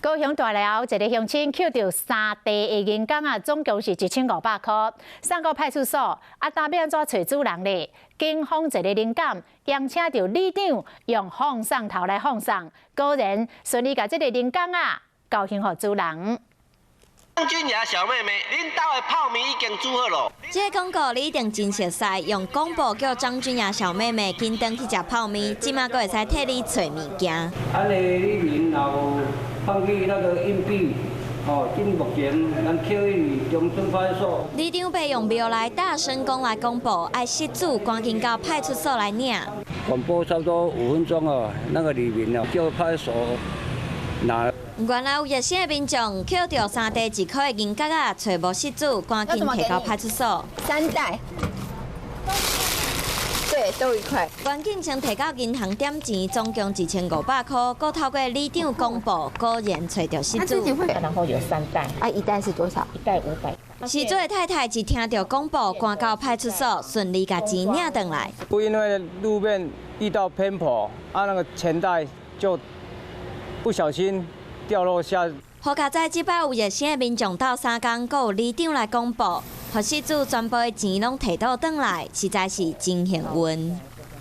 高雄大寮一个鄉親抾著三袋的銀角仔，總共是1500箍，送到派出所。啊，當欲按怎揣主人咧？警方一個靈感，邀請著里長用放送頭來放送，果然順利共這個銀角仔交還予主人。張君雅小妹妹，恁兜的泡麵已經煮好囉。這個廣告你一定真熟悉，用廣播叫張君雅小妹妹緊轉去食泡麵，這馬閣會使替你揣物件。按呢，里面有放去那個硬幣，哦，這目前咱扣去中村派出所。里長伯用廟內大聲公來廣播，愛失主趕緊到派出所來領。廣播差不多5分鐘哦，那個里面哦，叫派出所拿。原來有熱心的民眾抾著三塊1箍的銀角仔，揣無失主，趕緊提到派出所。三袋，對，都1塊。原警先提到銀行點錢，總共1500箍，閣透過里長公布，果然揣著失主。然後有三袋，啊，一袋是多少？一袋500。失主的太太一聽著廣播，趕到派出所，順利共錢領轉來。不因為路面遇到偏頗，啊，那個錢袋就不小心掉落下。好佳哉，這擺有熱心的民眾鬥相共，閣有里長來廣播，予失主全部的錢攏提倒轉來，實在是真幸運。